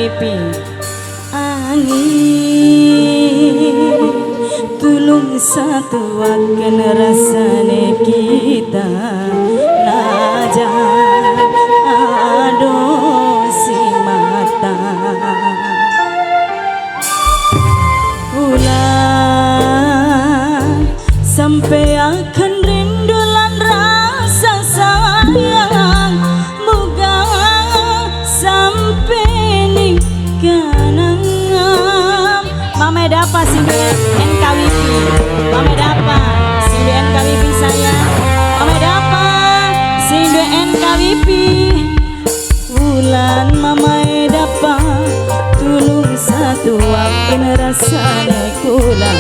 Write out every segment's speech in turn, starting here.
NKWP. Angin tulung satuaken rasane kita najan aduh sing mata ulang sampai akan rindu lan rasa sayang moga sampai ning kanangan. Mama dapa sing NKWP, Mama dapa sing NKWP sayang, Mama dapa sing NKWP bulan mama dapa tulung satu akan rasane kula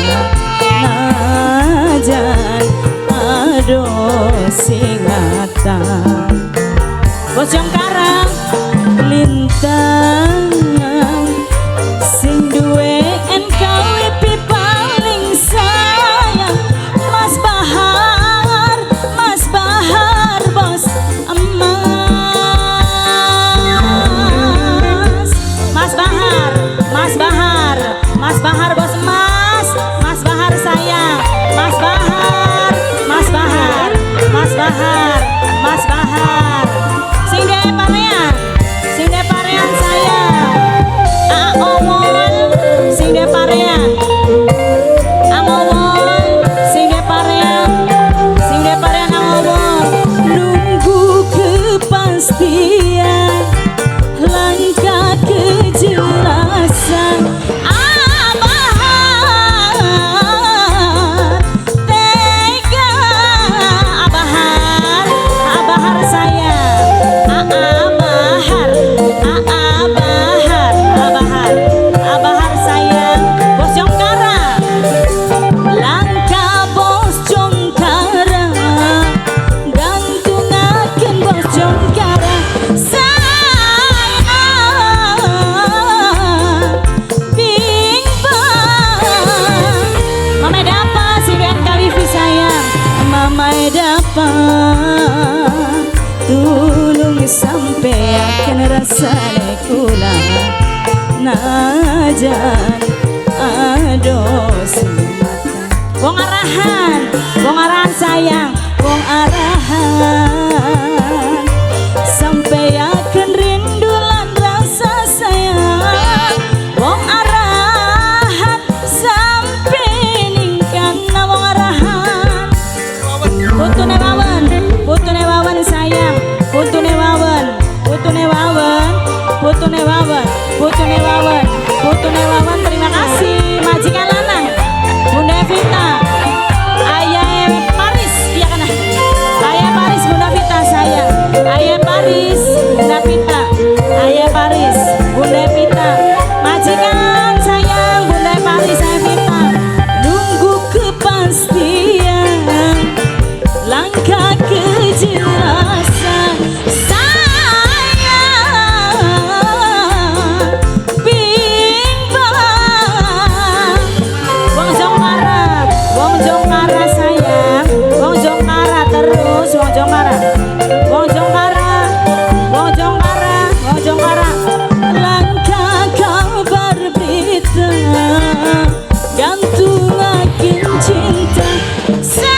najan aduh singata bos karang lintang sing duwe NKWP paling sayang Mas Bahar, Mas Bahar bos emas, Mas Bahar, Mas Bahar, Mas Bahar bos emas, Mas Bahar sayang, Mas Bahar, Mas Bahar, Mas Bahar, Mas Bahar sing duwe parean, sing duwe parean sayang, Aowon sing duwe parean, Amowon sing duwe parean, sing duwe parean Amowon nunggu kepastian langkah kejelasan Abahar tega Abahar, Abahar sayang, Abahar, Abahar, Abahar, Abahar sayang bos Jongkara langkah bos Jongkara gantungaken bos Jongkara sayang bimbang. Mama dapa sing NKWP sayang, Mama dapa tulung sampai akan rasane kula najan aduh semata wong arahan, wong arahan sayang, wong arahan sampai akan rindu lan rasa sayang wong arahan sampai ningkana wong arahan putune wawen, putune wawen sayang, putune wawen, putune wawen, putune wawen, putune wawen, putune wawen. Terima kasih majikan lanang Bunda Vita, ayah Paris, iya kan, ayah Paris Bunda Vita sayang, ayah Paris Bunda Vita, ayah Paris Bunda Vita, majikan sayang Bunda Paris saya Vita nunggu kepastian langkah kejelasan sayang bimbang wong Jongkara, wong Jongkara sayang, wong Jongkara terus wong Jongkara, wong Jongkara, wong Jongkara, wong Jongkara langkah kabar berita gantungaken cinta sayang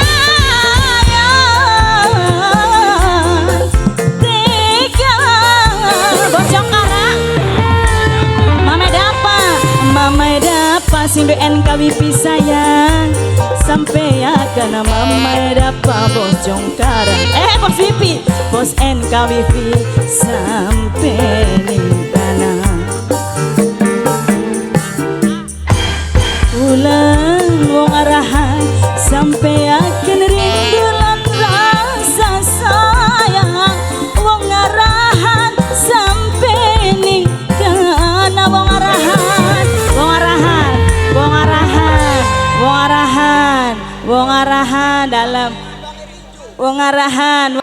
tega bos Jongkara. Mama dapa, Mama dapa sing duwe NKWP sayang sampai akan Mama dapa bos Jongkara, bos WP, bos NKWP sampai ning tanah ulang wong arahan sampai akan rindu lan rasa sayang wong arahan sampai ning kana wong arahan, wong arahan, wong arahan, wong arahan, wong arahan dalam wong arahan.